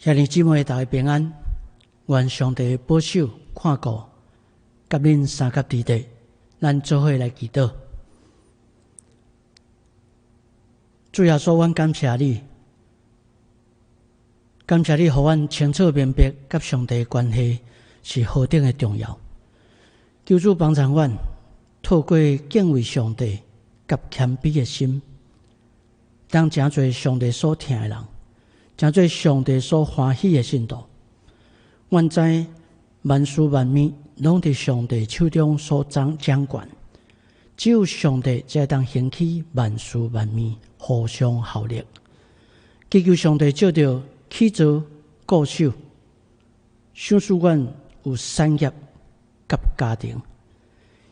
兄弟姊妹，大家平安，願上帝保守看顧，佮恁相佮佇地，咱做伙來祈禱。主耶穌，阮感謝你，感謝你，予阮清楚明白，佮上帝的關係是何等的重要。求主幫助阮，透過敬畏上帝佮謙卑的心，當成做上帝所疼的人，成做上帝所歡喜的信徒。阮知萬事萬物攏佇上帝手中所掌掌權，只有上帝才會當興起萬事萬物互相效力。祈求上帝藉著起造固守，賞賜阮有產業佮家庭，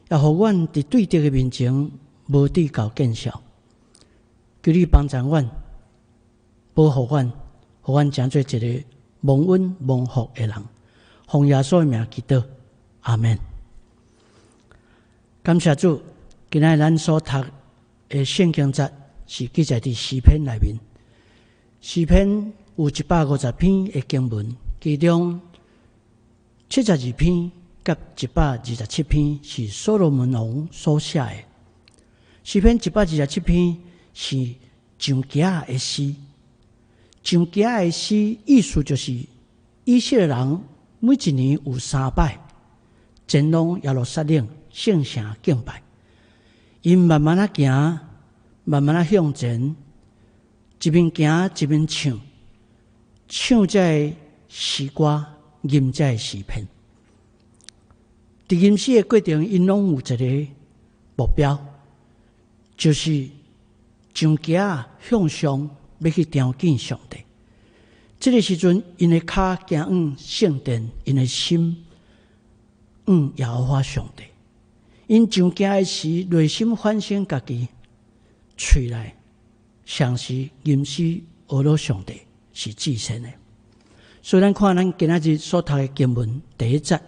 也予阮佇對敵的面前無致𠢕見笑。求你幫助阮，保護阮，予阮成做一个蒙恩蒙福的人。奉耶穌的名祈禱，阿門。感謝主，今仔日咱所讀的聖經節是記載佇詩篇內面。詩篇有150篇的經文，其中72篇佮127篇是所羅門王所寫的。詩篇一百二十七篇是上行的詩，上行的詩意思就是以色列人每一年有三擺前往耶路撒冷聖城敬拜，𪜶慢慢仔行，慢慢仔向前，一面行一面唱，唱這个詩歌，吟這个詩篇。佇吟詩的過程，𪜶攏有一个目標，就是上行向上，欲去朝見上帝。這个時陣，𪜶的跤行往聖殿，𪜶的心往耶和華上帝。𪜶上行的時，內心反省家己，喙內常時吟詩阿羅上帝是至聖的。所以，咱看咱今仔日所讀的經文第一節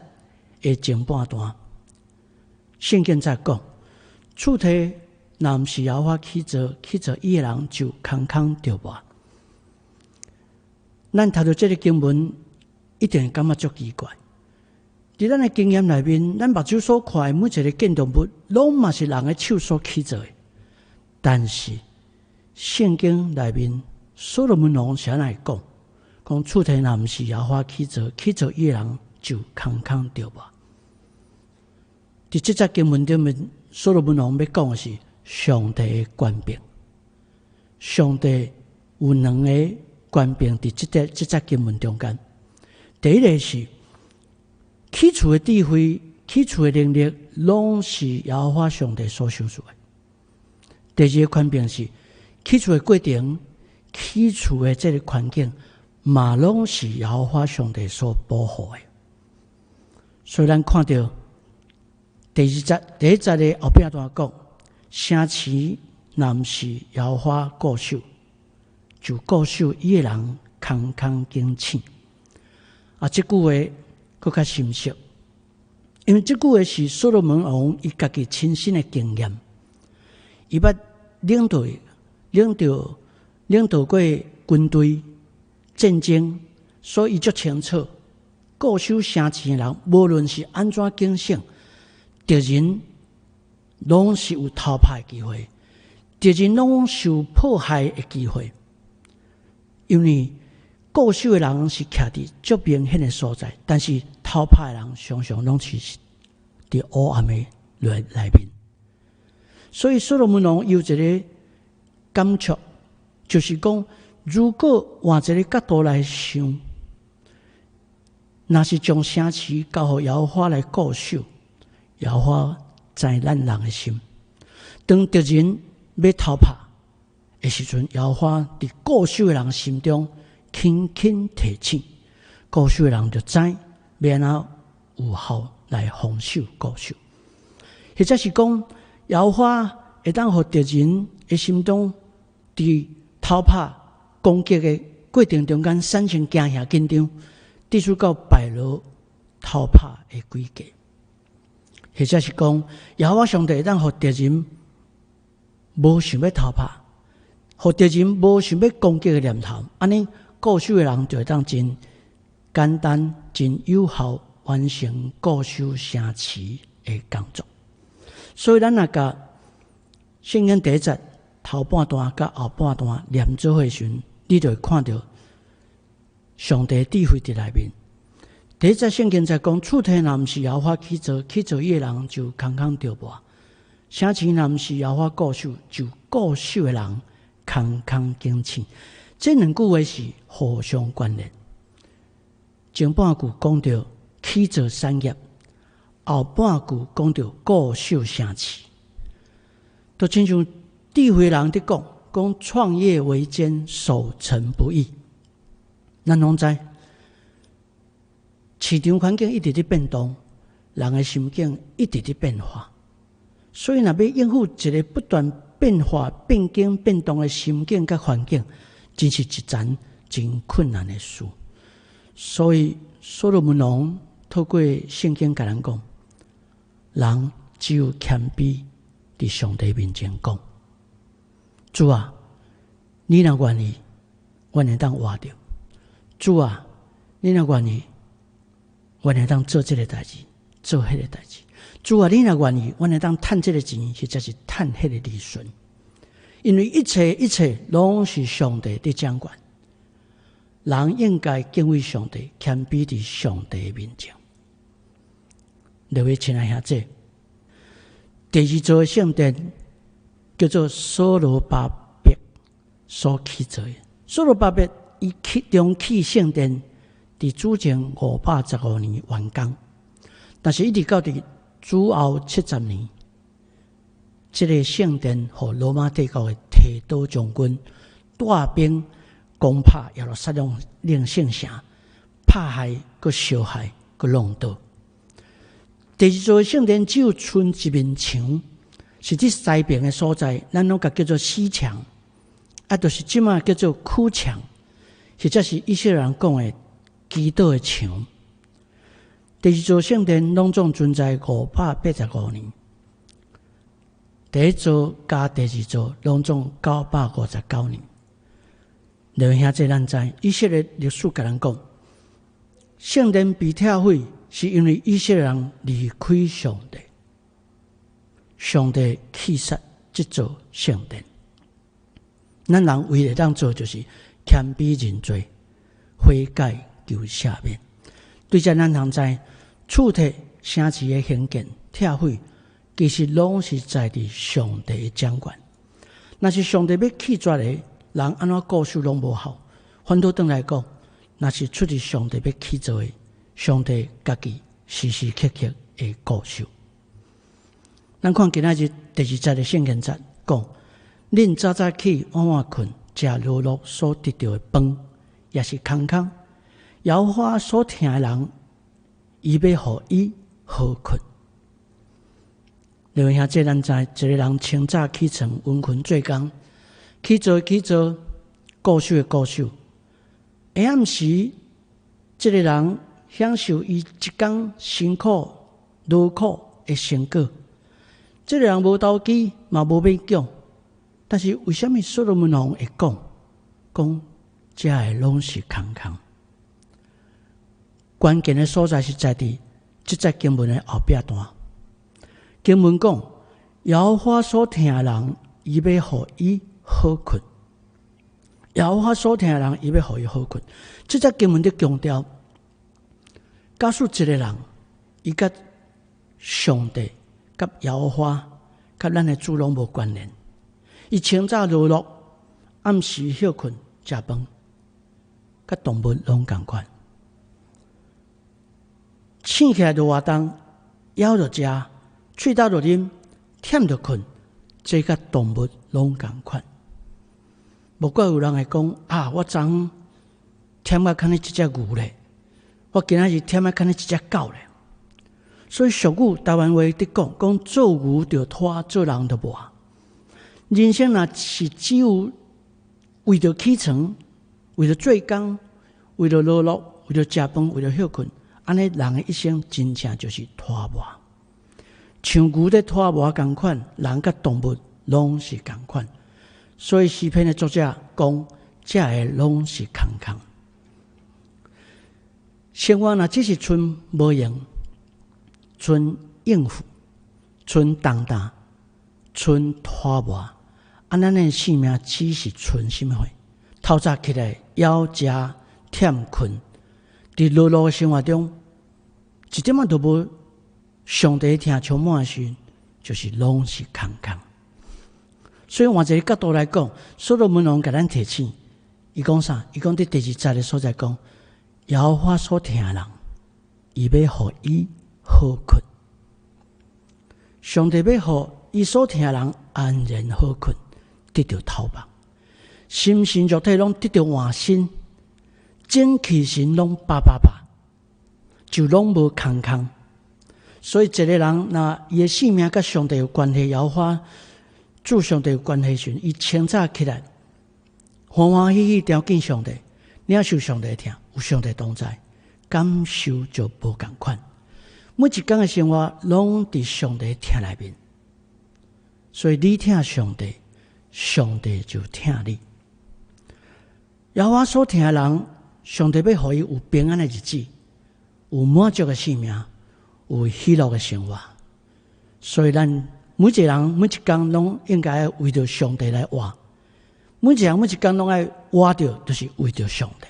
的前半段，聖經在講，厝體若毋是耶和華起造，起造伊的人就空空著無。咱讀著這个經文，一定會感覺足奇怪。佇咱的經驗內面，咱目睭所看的每一个建築物，攏嘛是人的手所起造的。但是聖經內面，所羅門王是按呢講？講厝體若毋是耶和華起造，起造伊的人就空空著無。佇這節經文頂面，所羅門王欲講的是上帝的權柄。上帝有兩个權柄佇這節經文中間。第一个是起厝的智慧、起厝的能力，攏是耶和華上帝所賞賜的。第二个權柄是起厝的過程、起厝的這个環境，嘛攏是耶和華上帝所保護的。所以咱看著第二節，第一節的後壁段講，城池若毋是耶和華固守，就固守伊的人空空警醒。啊，這句話閣較深黜，因為這句話是所羅門王伊家己親身的經驗，伊捌領導、領導、領導過軍隊戰爭，所以伊足清楚，固守城池的人，無論是按怎警醒，敵人攏是有偷拍的機會，敵人攏受迫害的機會，因為固守的人是徛佇足明顯的所在，但是偷拍的人常常攏是佇黑暗的內面。所以所羅門王有一个感觸，就是講，如果換一個角度來想，若是將城池交予耶和華來固守，耶和華知咱人的心。當敵人欲偷拍的時陣，耶和華佇固守的人心中輕輕提醒，固守的人就知欲按怎有效來防守固守，或者是講，耶和華會當予敵人的心中佇偷拍攻擊的過程中間產生驚嚇緊張，致使到敗落偷拍的詭計，或者是講，耶和華上帝會當予敵人無想欲偷拍，予敵人無想欲攻擊的念頭，按呢固守的人就會當真簡單、真有效完成固守城池的工作。所以咱若共聖經第一節頭半段佮後半段連做伙時，你就會看著上帝智慧佇內面。第一節聖經在講，厝體若毋是耶和華起造，起造伊的人就空空著磨；城池若毋是耶和華固守，就固守的人空空警醒。這兩句話是互相關聯。前半句講著起造產業，後半句講著固守城池。就親像智慧人佇講，講創業維艱，守成不易。咱攏知，市場環境一直佇變動，人的心境一直佇變化，所以若欲應付一个不斷變化、變更、變動的心境佮環境，真是一層真困難的事。所以，所羅門王透過聖經共咱講，人只有謙卑佇上帝面前講：主啊，你若願意，阮會當活著；主啊，你若願意，阮會當做這个代誌，做彼个代誌。主啊，你若願意，阮會當趁這个錢，或者是趁彼个利潤。因為一切一切攏是上帝佇掌管，人應該敬畏上帝，謙卑佇上帝面前。各位親愛兄弟，第二座聖殿叫做所羅巴伯所起造的。所羅巴伯伊起重起聖殿，佇主前515年完工，但是一直到佇主後70年，這个聖殿予羅馬帝國的提多將軍帶兵攻拍耶路撒冷聖城，拍害、閣燒害、閣弄倒。第二座聖殿只有賰一面牆，是佇西邊的所在，咱攏共叫做死牆，啊，就是這馬叫做哭牆，或者是以色列人講的祈禱的牆。第二座聖殿攏總存在585年，第一座佮第二座攏總959年。兩位兄弟，咱知以色列歷史共咱講，聖殿被拆毀是因為以色列人離開上帝，上帝棄殺這座聖殿。咱人唯一會當做就是謙卑認罪、悔改求赦免。對這咱通知，厝體城池的興建、拆毀，其實攏是在佇上帝的掌權。若是上帝欲棄絕的，人按怎固守攏無效。反倒轉來講，若是出自上帝欲起造的，上帝家己時時刻刻會固守。咱看今仔日第二節的聖經節講：恁早早起，晚晚睏，食勞碌所得著的飯，也是空空。耶和華所疼的人，伊欲予伊好睏。兩位兄弟，咱知一个人清早起床，勤奮做工，起造起造，固守的固守。下暗時，這个人享受伊一工辛苦勞苦的成果。這个人無投機，嘛無勉強。但是為啥物所羅門王會講講這个攏是空空？關鍵的所在是在佇這節經文的後壁段。經文講，耶和華所疼的人，伊欲予伊好睏。耶和華所疼的人，伊欲予伊好睏。這節經文佇強調，假使一個人，伊佮上帝、佮耶和華、佮咱的主攏無關聯，伊清早勞碌，暗時歇睏、食飯，佮動物攏仝款。醒起來就活動，枵就食，喙焦就啉，忝就睏，這佮動物攏仝款。無怪有人會講啊，我昨昏忝甲敢若一隻牛咧，我今仔日忝甲敢若一隻狗咧。所以俗語台灣話佇講，講做牛就拖，做人就磨。人生若是只有為著起床，為著做工，為著勞碌，為著食飯，為著歇睏，按呢人的一生真正就是拖磨。像牛佇拖磨仝款，人佮動物攏是仝款。所以詩篇的作者講，這个攏是空空。生活若只是賰無閒、賰應付、賰重擔、賰拖磨，啊，咱的性命只是賰啥物貨？透早起來枵食忝睏，佇碌碌的生活中，一點仔都無上帝疼充滿的時，就是攏是空空。所以換一个角度來講，所羅門王共咱提醒，伊講啥？伊講佇第二節的所在講，耶和華所疼的人，伊欲予伊好睏。上帝欲予伊所疼的人安然好睏，得著頭目，心神肉體攏得著換新，精氣神攏百百百，就攏無空空。所以一个人若伊的性命佮上帝有關係，耶和華主上帝有關係時，伊清早起來，歡歡喜喜朝見上帝，領受上帝疼，有上帝同在，感受就無仝款。每一工的生活攏佇上帝疼內面，所以你疼上帝，上帝就疼你。耶和華所疼的人，上帝欲予伊有平安的日子，有滿足的性命，有喜樂的生活。所以咱每一個人每一工攏應該為著上帝來活，每一個人每一工攏愛活著，就是為著上帝。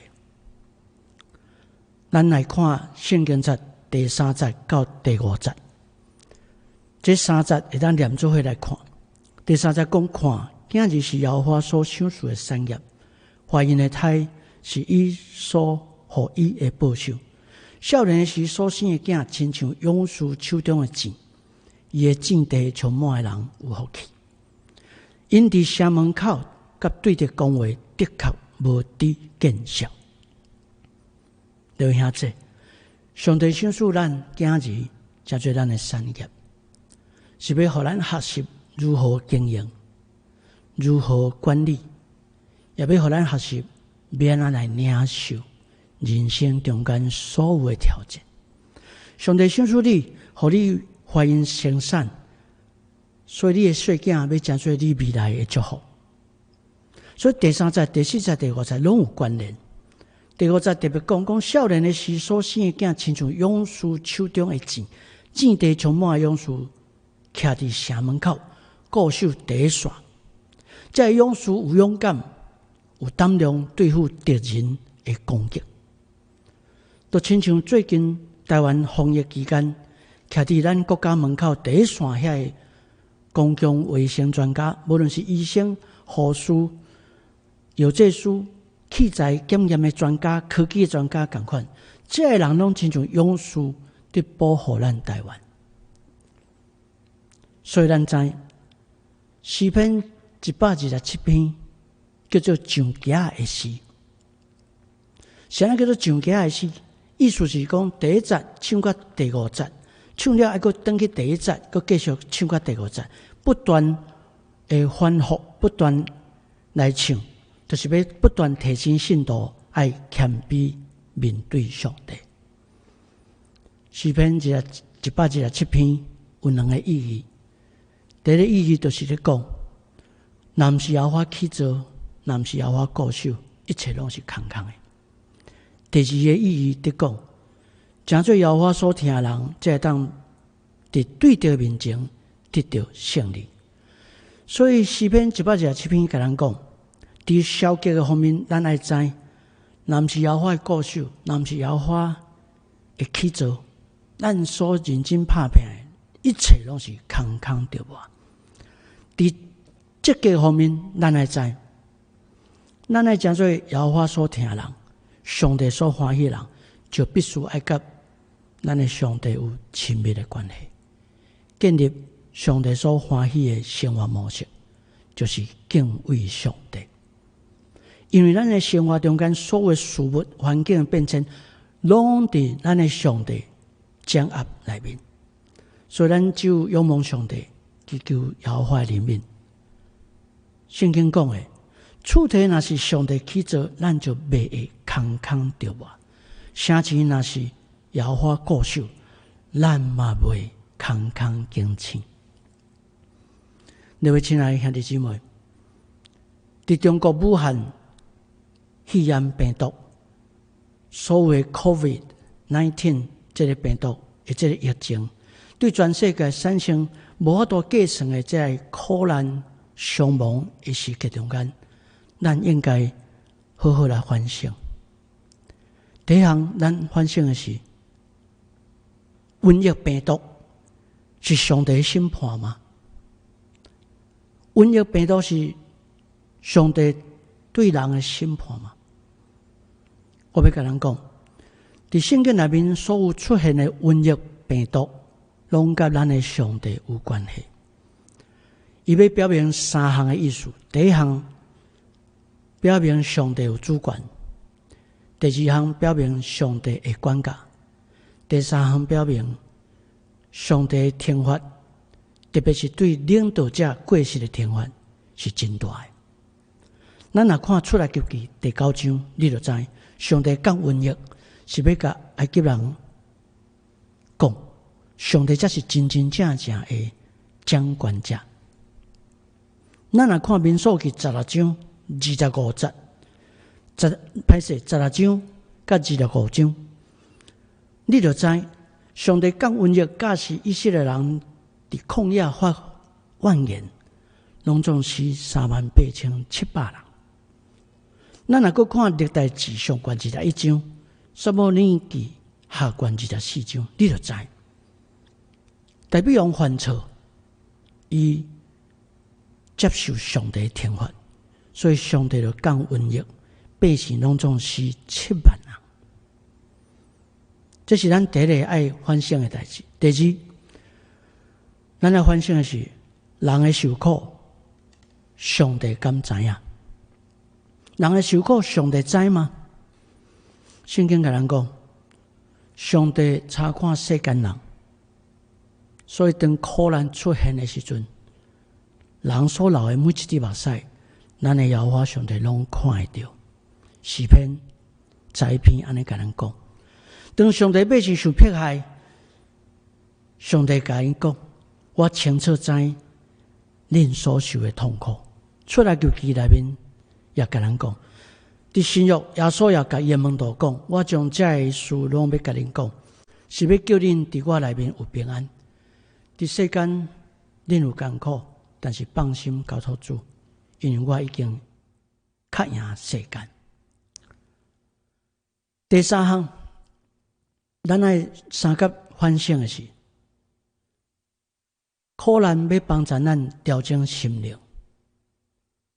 咱來看聖經節第三節到第五節，這三節會當連做伙來看。第三節講看，囝兒是耶和華所賞賜的產業，懷孕的胎是伊所予伊的報酬。少年時所生的囝，親像勇士手中的箭，伊的箭地充滿的人有福氣。𪜶佇城門口佮對敵講話，的確無致見笑。弟兄姊，上帝賞賜咱囝兒，成做咱的產業，是欲予咱學習如何經營、如何管理，也欲予咱學習欲按怎來領受人生中間所有的挑戰。上帝賞賜你，予你懷孕生產，所以你的細囝欲成做你未來的祝福。所以第三節、第四節、第五節攏有關聯。第五節特別講講少年的時所生的囝，親像勇士手中的箭，箭地充滿的勇士，徛佇城門口，固守第一線。這个勇士有勇敢，有膽量對付敵人的攻擊。就親像最近台灣防疫期間，徛佇咱國家門口第一線遐个公共衛生專家，無論是醫生、護士、藥劑師、器材檢驗的專家、科技的專家仝款，這个人攏親像勇士佇保護咱台灣。所以咱知詩篇127篇叫做上行的詩。啥物叫做上行的詩？意思是講，第一節唱到第五節，唱了愛閣轉去第一節，閣繼續唱到第五節，不斷的反覆，不斷來唱，就是欲不斷提醒信徒愛謙卑面對上帝。詩篇127篇有兩个意義，第一个意義就是咧講，若毋是耶和華起造，若毋是耶和華固守，一切攏是空空的。第二个意義佇講，成做耶和華所疼的人，才會當佇對敵面前得著勝利。所以詩篇127篇共咱講，佇消極的方面，咱愛知，若毋是耶和華的固守，若毋是耶和華的起造，咱所認真拍拚的，一切攏是空空著無。佇積極方面，咱愛知，咱愛成做耶和華所疼的人，上帝所歡喜的人，就必須愛佮咱的上帝有親密的關係，建立上帝所歡喜的生活模式，就是敬畏上帝。因為咱的生活中間所有事物環境的變遷，攏佇咱的上帝掌握內面，所以咱只有仰望上帝，祈求耶和華的憐憫。聖經講的，厝體若是上帝起造，咱就袂會空空著無；城池若是耶和華固守，咱嘛袂空空驚醒。各位親愛的兄弟姊妹，佇中國武漢肺炎病毒，所謂 COVID-19 COVID-19 這个病毒的這个疫情，對全世界產生無法度計算的這个苦難傷亡的時刻中間，咱應該好好來反省。第一項，咱反省的是，瘟疫病毒是上帝審判嗎？瘟疫病毒是上帝對人的審判嗎？我欲共咱講，佇聖經內面所有出現的瘟疫病毒，攏佮咱的上帝有關係。伊欲表明三項的意思：第一項表明上帝有主權；第二項表明上帝會管教；第三項表明上帝的懲罰，特別是對領導者過失的懲罰是真大的。咱若看出埃及記第九章，你就知上帝降瘟疫是欲共埃及人講，上帝才是真真正正的掌權者。咱若看民數記16章25節，歹勢，16章佮25章，你就知上帝降瘟疫，教示以色列人佇曠野發怨言，攏總死38,700人。咱若閣看歷代志上卷21章，撒母耳記下卷24章，你就知，大衛王犯錯，伊接受上帝懲罰，所以上帝就降瘟疫，百姓攏總死7萬人。這是咱第一个愛反省的代誌。第二，咱愛反省的是人的受苦，上帝敢知影？人的受苦，上帝知嗎？聖經共咱講，上帝察看世間人，所以當苦難出現的時陣，人所流的每一滴目屎，咱的耶和華上帝攏看會著。詩篇11篇按呢共咱講，當上帝百姓受迫害，上帝共𪜶講：我清楚知恁所受的痛苦。出埃及記內面也共咱講，佇新約耶穌也共伊的門徒講：我將這个事攏欲共恁講，是欲叫恁佇我內面有平安。佇世間恁有艱苦，但是放心交託主，因為我已經較贏世間。第三項，咱愛相佮反省的是，苦難欲幫助咱調整心靈，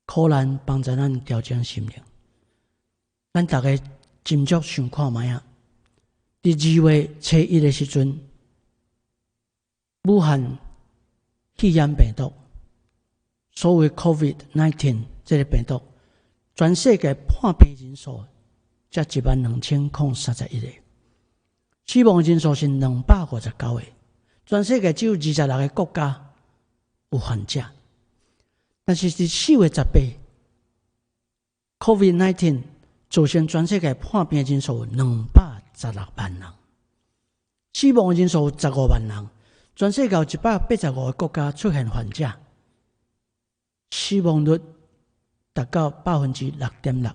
苦難幫助咱調整心靈。咱逐家斟酌想看覓仔，佇2月初1的時陣，武漢肺炎病毒，所謂 COVID-19 這个病毒，全世界破病人數才12,031個，死亡人數是259個，全世界只有26個國家有患者，但是佇4月18，COVID-19 造成全世界破病人數216萬人，死亡人數15萬人，全世界有185個國家出現患者，死亡率達到6.6%。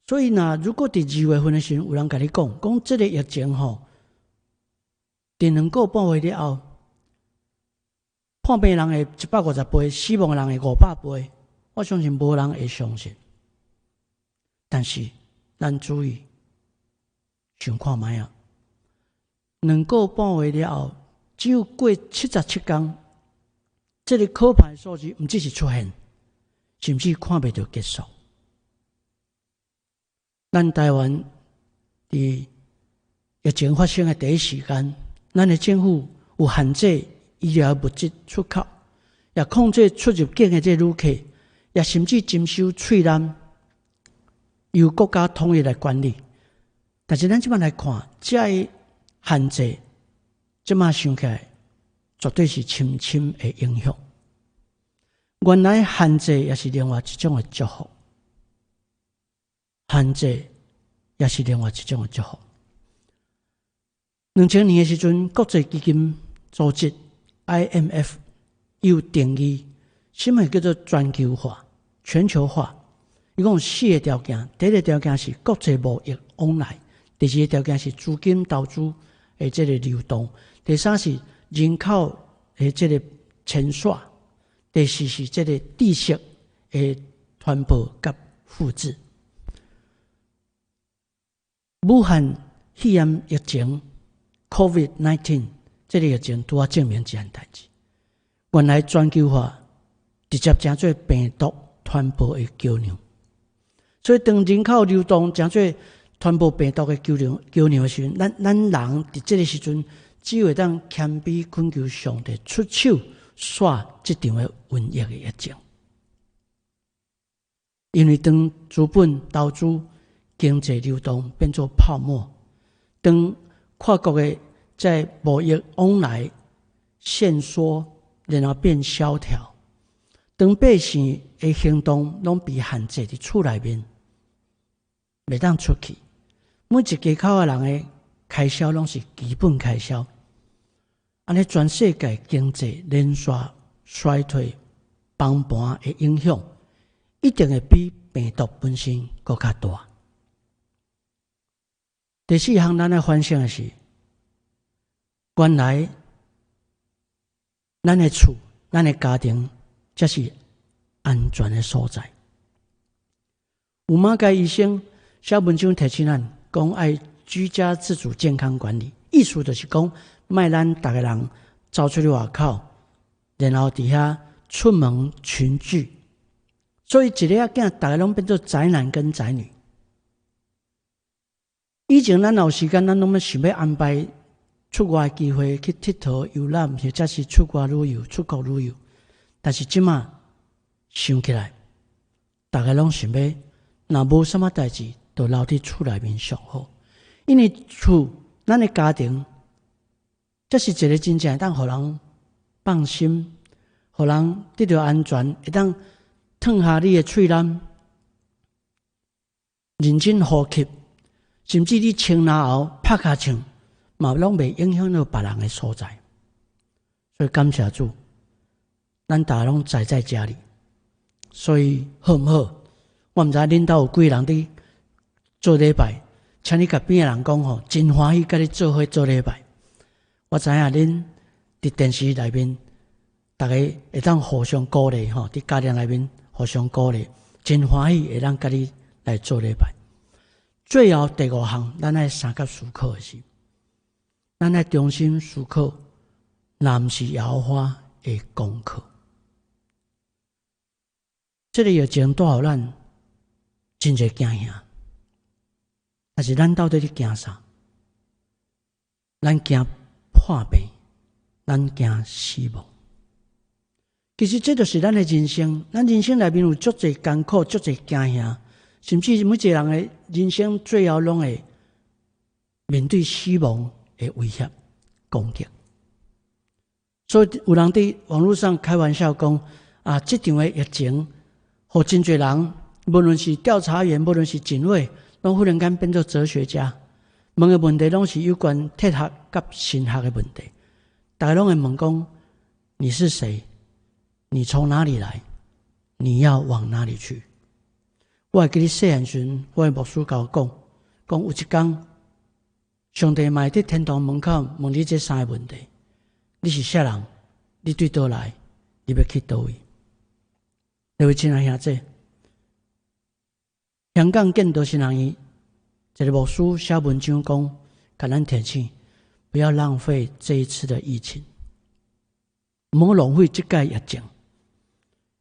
所以若如果佇2月份的時陣有人共你講，講這个疫情吼，佇2個半月了後，破病人會150倍，死亡的人會500倍，我相信無人會相信。但是咱注意想看覓仔，2個半月了後，只有過77工，這个可怕的數字毋只是出現，甚至看袂著結束。咱台灣佇疫情發生的第一時間，咱的政府有限制醫療物資出口，也控制出入境的這旅客，也甚至徵收喙檢，由國家統一來管理。但是咱這擺來看，這个限制，這擺想起來，絕對是深深的影響。原來限制也是另外一種的祝福，限制也是另外一種的祝福。2000年的時陣，國際基金組織 IMF 有定義，啥物叫做全球化、全球化？伊講有四個條件，第一個條件是國際貿易往來，第二个條件是資金投資的這個流動；第三是人口的這個遷徙；第四是這個知識的傳播佮複製。武漢肺炎疫情（COVID-19）這個疫情拄仔證明一項代誌，原來全球化直接成做病毒傳播的橋梁。所以當人口流動成做傳播病毒的橋梁橋梁的時陣，咱咱人佇這个時陣只會當謙卑懇求上帝出手煞這場的瘟疫的疫情。因為當資本投資經濟流動變做泡沫，當跨國的在貿易往來限縮，然後變蕭條，當百姓的行動攏被限制佇厝內面，袂當出去，每一家口的人的開銷攏是基本開銷，按呢全世界經濟連續衰退崩盤的影響，一定會比病毒本身閣較大。第四項，咱愛反省的是，原來咱的厝、咱的家庭，才是安全的所在。有馬偕醫生寫文章提醒咱，講愛居家自主健康管理，意思就是講，莫咱逐个人走出去外口，然後佇遐出門群聚，所以一个仔囝，逐个攏變做宅男跟宅女。以前咱有時間，咱攏欲想欲安排出外機會去𨑨迌遊覽，或者是出外旅遊、出國旅遊。但是這馬想起來，逐个攏想欲，若無啥物代誌，就留佇厝內面上好。因為厝，咱的家庭，這是一个真正會當予人放心，予人得著安全，會當褪下你的喙罨，認真呼吸。甚至你清嚨喉拍尻槍，嘛攏袂影響著別人的所在。所以感謝主，咱逐个攏宅在家裡，所以好毋好？我毋知恁兜有幾个人佇做禮拜，請你共邊仔人講吼，真歡喜佮你做伙做禮拜。我知影恁佇電視內面，逐个會當互相鼓勵吼，佇家庭內面互相鼓勵，真歡喜會當佮你來做禮拜。最後第五項，咱愛相佮思考的是，咱愛重新思考，若毋是耶和華的功課。這个疫情帶予咱真濟驚嚇，但是咱到底佇驚啥？咱驚破病，咱驚死亡。其實這就是咱的人生，咱人生內面有足濟艱苦，足濟驚嚇。甚至每一個人的人生最後攏會面對死亡的威脅攻擊。所以有人佇網路上開玩笑講：啊，這場的疫情，予真濟人，無論是調查員，無論是警衛，攏忽然間變做哲學家，問的問題攏是有關哲學佮神學的問題。逐家攏會問講：你是誰？你從哪裡來？你要往哪裡去？我會記得細漢時陣，我的牧師共我講，講有一工，上帝嘛會佇天堂門口問你這三个問題：你是啥人？你對佗來？你欲去佗位？各位親愛兄弟，香港建道神學院一个牧師寫文章講，共咱提醒，不要浪費這一次的疫情，毋好浪費這屆疫情。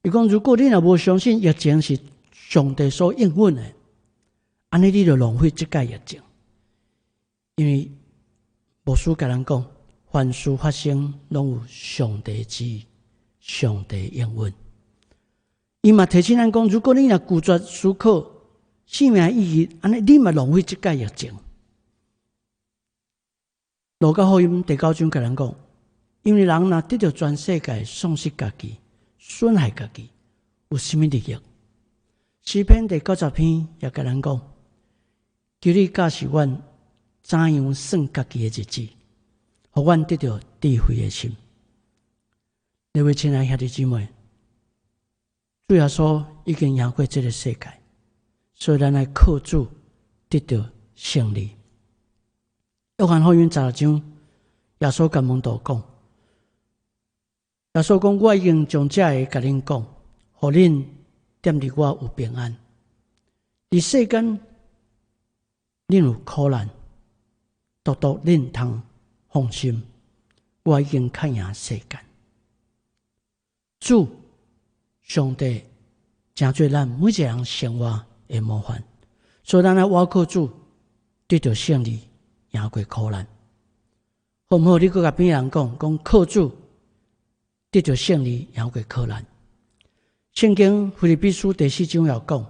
伊講，如果你若無相信疫情是上帝所應允的，按呢你就浪費這屆疫情。因為牧師共咱講，凡事發生攏有上帝旨意、上帝應允。伊嘛提醒咱講，如果你若拒絕思考生命意義，按呢你嘛浪費這屆疫情。路加福音第九章共咱講，因為人若得著全世界，喪失家己，損害家己，有啥物利益？詩篇第九十篇也共咱講，求你教示阮怎樣算家己的日子，予阮得著智慧的心。各位親愛兄弟姊妹，主耶穌已經贏過這个世界，所以咱愛靠主得著勝利。約翰福音16章，耶穌共門徒講，耶穌講：我已經將這个共恁講，予恁踮佇我有平安。佇世間，恁有苦難，獨獨恁通放心，我已經較贏世間。主上帝成做咱每一个人生活的模範，所以咱愛倚靠主，得著勝利，贏過苦難。好毋好？你閣共邊人講，講靠主得著勝利，贏過苦難。聖經腓立比書第四章有講，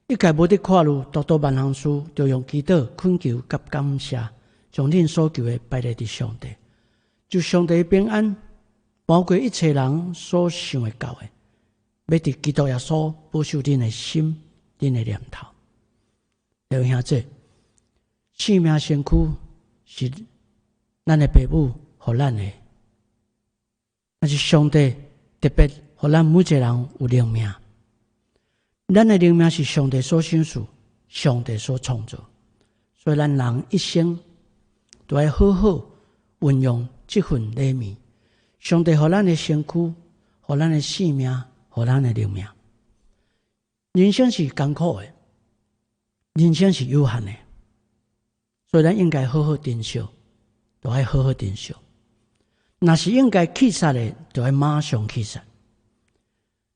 一概無得掛慮，獨獨萬項事，著用祈禱、懇求佮感謝，將恁所求的擺列佇上帝，就上帝平安，包括一切人所想會到的，欲佇基督耶穌保守恁的心、恁的念頭。弟兄姊，性命身軀是咱的爸母予咱的，但是上帝特別予咱每一個人有靈命。咱的靈命是上帝所賞賜、上帝所創造，所以咱人一生都愛好好運用這份禮物。上帝予咱的身軀，予咱的性命，予咱的靈命。人生是艱苦的，人生是有限的，所以咱應該好好珍惜，都愛好好珍惜。若是應該去殺的，就愛馬上去殺。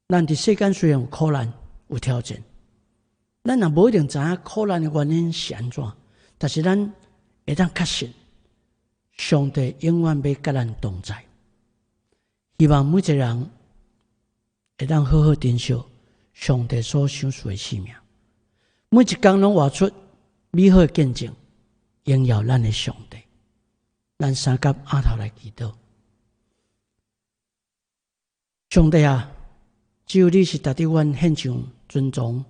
咱佇世間雖然有苦難、有挑戰，咱也無一定知影苦難的原因是按怎，但是咱會當確信，上帝永遠欲佮咱同在。希望每一個人會當好好珍惜上帝所賞賜的性命，每一工攏活出美好的見證，榮耀咱的上帝。咱三佮阿頭來祈禱，上帝啊，只有你是值得阮獻上尊崇、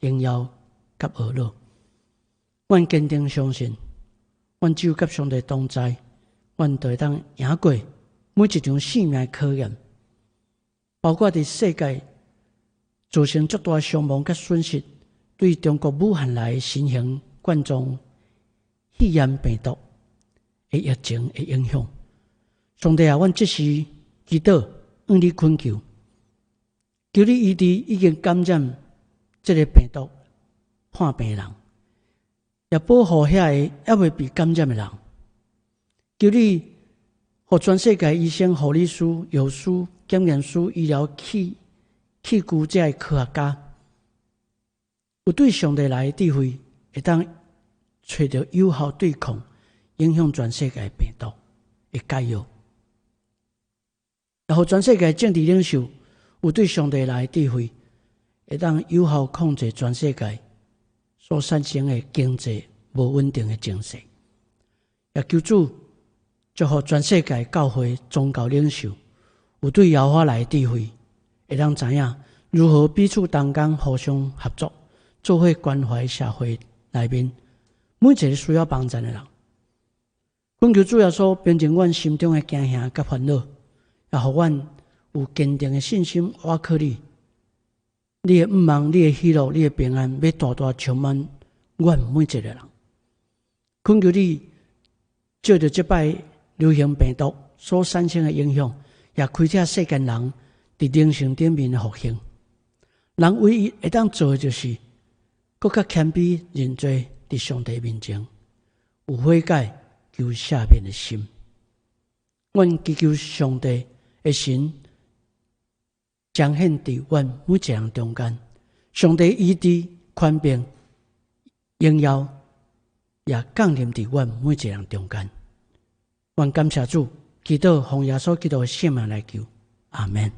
榮耀佮呵咾。阮堅定相信，阮只有佮上帝同在，阮就會當贏過每一場性命的考驗，包括佇世界造成足大傷亡佮損失，對中國武漢來的新型冠狀肺炎病毒的疫情的影響。上帝啊，阮這時祈禱，向你懇求，求你醫治已經感染這个病毒患病的人，也保護遐个猶未被感染的人。求你予全世界醫生、護理師、藥師、檢驗師、醫療器具這个科學家，有對上帝來的智慧，會當揣著有效對抗影響全世界的病毒的解藥。也予全世界政治領袖有對上帝來的智慧，會當有效控制全世界所產生的經濟無穩定的情勢。也求主祝福全世界教會宗教領袖有對耶和華來的智慧，會當知影如何彼此同工，互相合作，做伙關懷社會內面每一个需要幫助的人。懇求主耶穌平靜阮心中的驚嚇佮煩惱，也予阮有堅定的信心，倚靠你。你的向望、你的喜樂、你的平安，欲大大充滿阮每一个人。懇求你藉著這擺流行病毒所產生的影響，也開啟世間人佇靈性頂面的復興。人唯一會當做的就是，閣較謙卑認罪，佇上帝面前有悔改、求赦免的心。阮祈求上帝的神彰顯佇阮每一個人中間，上帝醫治、權柄、榮耀也降臨佇阮每一個人中間。阮感謝主，祈禱奉耶穌基督的聖名來求，阿門。